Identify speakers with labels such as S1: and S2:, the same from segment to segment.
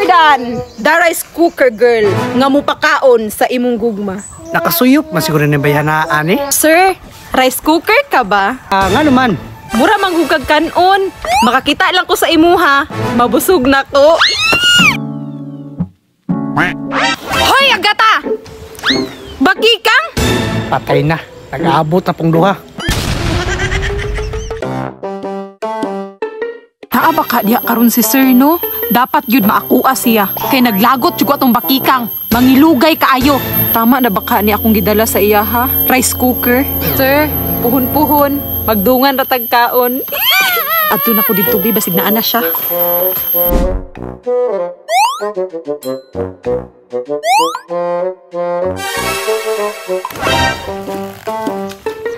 S1: than the rice cooker girl nga mupakaon sa imong gugma.
S2: Nakasuyop man siguro ni bayhanaan eh.
S1: Sir, rice cooker ka ba?
S2: Ah, nga naman.
S1: Mura manghugag kanon. Makakita lang ko sa imuha. Mabusog na ko.
S3: Hoy, Agata!
S1: Bakikang?
S2: Patay na. Nag-aabot na pong duha.
S1: Naa ba ka diha karon si sir no? Dapat yun maakua siya. Kay naglagot jud ko atong bakikang. Mangilugay kaayo. Tama na baka ni akong gidala sa iya ha? Rice cooker. Sir, puhon-puhon. Magdungan ra tag kaon. Adto na ko didto bi basig naa na siya.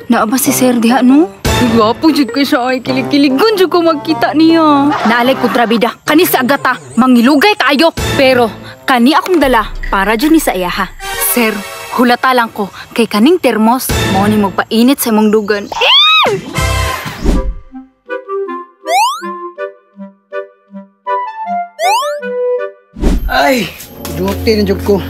S3: Naa ba si sir diha no?
S4: Gwapo jud ko siya ay kilig-kiligon jud ko magkita niya.
S3: Naalay ko trabida. Kani sa Agata, mangilugay kaayo. Pero kani akong dala para jud ni sa iya ha. Sir, hulata lang ko kay kaning termos mao ni magpainit sa imong dugan.
S2: Ay, duty na jud ko.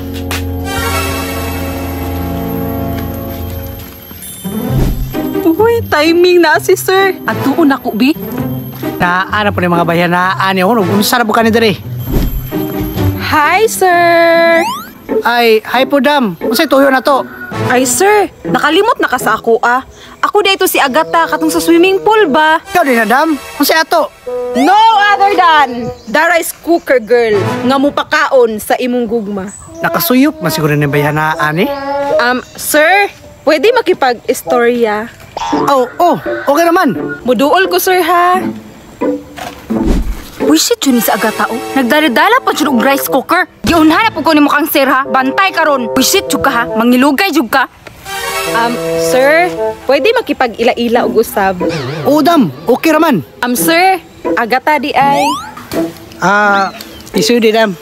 S1: Uy, timing na si sir. Adtuon na ko bi.
S2: Naa na po ni mga bayhanaan eh. Ano, unsa na po ka ni diri?
S1: Hi sir.
S2: Ay, hi po dam. Unsay tuyo na to?
S1: Ay sir, nakalimot na ka sa ako ah. Ako dito si Agata katong sa swimming pool ba?
S2: Ikaw din na dam. Unsay ato?
S1: No other than the rice cooker girl nga mupakaon sa imong gugma.
S2: Nakasuyop man siguro ni bayhanaan eh.
S1: Sir, pwede makipag-istorya?
S2: Oh, oh, okay naman.
S1: Muduol ko sir ha.
S3: Wisit yun ni sa Agata oh. Nagdala-dala pa jud og rice cooker. Giunhan na po ko nimo kang sir ha. Bantay karon. Wisit jud ka ha. Mangilugay jud ka.
S1: Sir, pwede makipag-ila-ila og usab?
S2: Oo dam, okay raman.
S1: Sir, Agata di ay.
S2: Ah, isu di dam.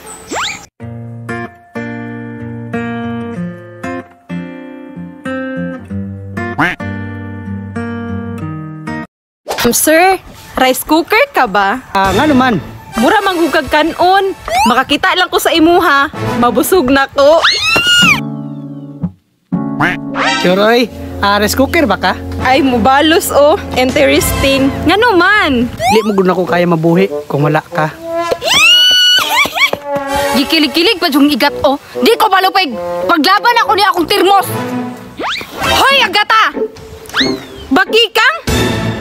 S1: Sir, rice cooker ka ba?
S2: Ah, nga naman.
S1: Mura manghugag kanon. Makakita lang ko sa imuha. Mabusog na ko.
S2: Sure, oy. Ah, rice cooker ba ka?
S1: Ay, mubalos oh. Interesting. Ngano man?
S2: Di mo gud na ko kaya mabuhi kung wala ka.
S3: Gikilig-kilig pa jung igat oh. Di ko malupig. Paglaban ako ni akong termos. Hoy, Agata!
S1: Bakikang?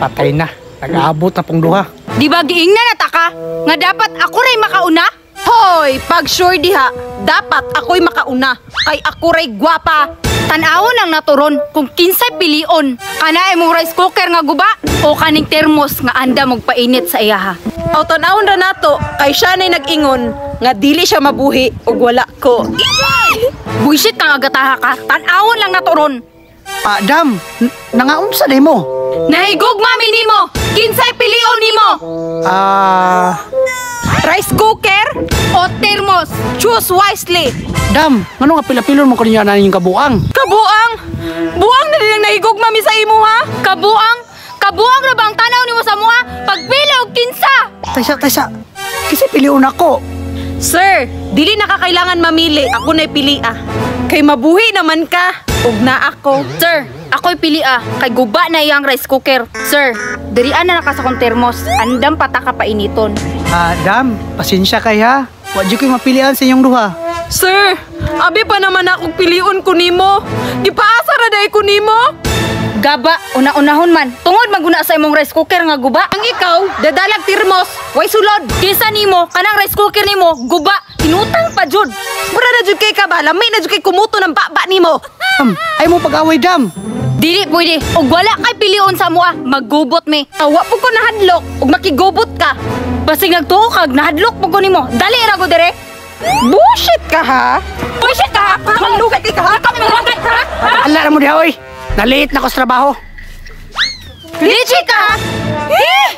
S2: Patay na. Nag-aabot na pong duha.
S3: Di ba giingnan na ta ka? Nga dapat ako ray makauna?
S1: Hoy, pag sure diha, dapat ako'y makauna. Kay ako ray gwapa.
S3: Tan-awon ang naturon kung kinsay pilion. Kana imong rice cooker nga guba o kaning termos nga anda magpainit sa iyaha.
S1: O tan-awon ra nato kay siya nay nag-ingon nga dili siya mabuhi ug wala ko.
S3: Buisit kang agataha ka. Tan-awon lang naturon.
S2: Ah, dam, nangaunsa day mo?
S3: Nahigugma mi nimo. Kinsay pilion nimo?
S2: Ah,
S1: Rice cooker
S3: o termos?
S1: Choose wisely.
S2: Dam, ngano nga pila-pilon mo kaniya na inyong kabuang?
S1: Kabuang? Buang na din ang nahigugma mi sa imo ha?
S3: Kabuang? Kabuang ra ba ang tanaw nimo sa mua? Pagpila og kinsa?
S2: Taysa, taysa. Kasi pilion ako.
S1: Sir, dili na ka kailangan mamili. Ako na'y pili ah. Kay mabuhi naman ka. Ug na ako.
S3: Sir, ako'y pili ah. Kay guba na iyang rice cooker. Sir, dirian na naka sa kong termos. Andam pata ka painiton.
S2: Ah, dam, pasensya kay ha. Wa jud ko'y mapilian sa inyong duha.
S1: Sir, abi pa naman akong pilion ko nimo. Gipaasa ra day ko nimo.
S3: Gaba, una-unahon man. Tungod maguna sa imong rice cooker nga guba.
S1: Ang ikaw, dadalag termos, way sulod.
S3: Kinsa nimo, kanang rice cooker nimo, guba, inutang pa jud.
S1: Mura na jud kay ka ba? Lamay na jud kay kumuto ng baba nimo.
S2: Dam, ay mo pag-away dam.
S3: Dili pwede. Og wala kay pilion sa mua, maggubot mi.
S1: Awa po ko nahadlok ug makigubot ka.
S3: Basig nagtuo kag nahadlok po ko nimo. Dali ra ko dire.
S1: Bullshit ka ha?
S3: Bullshit ka ha?
S1: Malugay ka ha?
S3: Ha?
S2: Ala ra mo diha oy. Naliit na ko sa trabaho.
S3: Litchi ka ha?
S1: Eh!